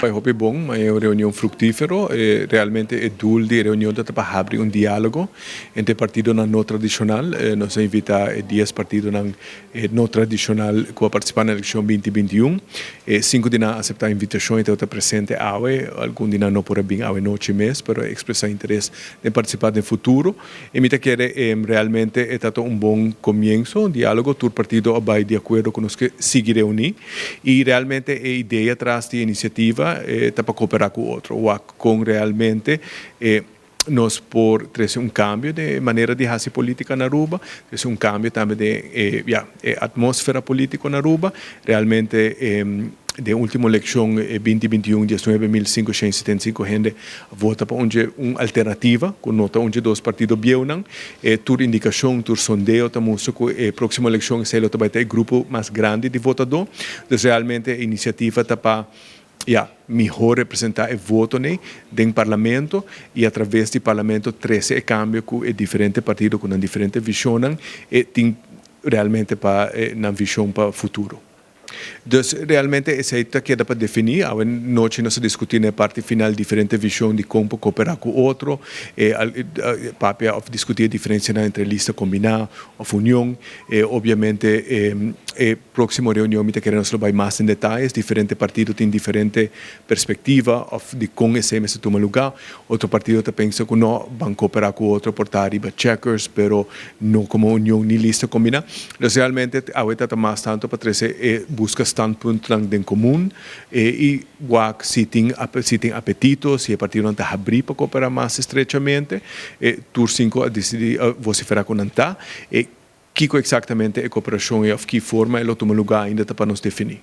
Bai hopi bon, ma e un reunion fructifero. Realmente e doel di e reunion ta pa habri un dialogo entre partidonan no tradicional. Nos a invita e 10 partidonan no tradicional cu a participa na eleccion 2021. Cinco di nan a acepta invitacion y tabata presente awe. Algun di nan no por a bin awe nochi mes, pero a expresa interes den participa den futuro. Y mi ta kere realmente e ta un bon comienzo, un dialogo. Tur partido a bay di acuerdo cu nos ke sigui reuni. Y realmente e idea tras di e iniciativa ta pa coopera cu otro. Wak con realmente nos por trece un cambio den manera di haci politica na Aruba, trece un cambio tambe den e, ya, e atmosfera politico na Aruba. Realmente den ultimo eleccion 2021, 19.575 hende a vota pa un dje un alternativa cu no ta un dje dos partido bieunan. E tur indicacion, tur sondeo ta mustra cu e proximo eleccion esey lo ta bay ta e grupo mas grandi di votador. Dus realmente e iniciativa ta pa, ya, miho representa e votonan den parlamento y a traves di parlamento trece e cambio cu e diferente partido cu nan diferente visionnan e tin realmente pa nan vision pa futuro. Dus realmente esey ta keda pa defini. Awe nochi nos a discuti na e parti final diferente vision di con por coopera cu otro, e papia of discuti e diferencianan entre lista combina of union. Obviamente e proximo reunion mi ta kere nos lo bay mas den detayes. Diferente partido tin diferente perspectiva of di con esey mester tuma lugar. Otro partido ta pensa cu no ban coopera cu otro por ta riba checkers, pero no como union ni lista combina. Dus realmente awe ta ta mas tanto pa trece e busca standpuntnan den comun y wak si tin apetito, si e partidonan ta habri pa coopera mas estrechamente. Tur cinco a dicidi, vocifera cu nan ta. E kico exactamente e cooperacion y of ki forma e lo tuma lugar ainda ta pa nos defini.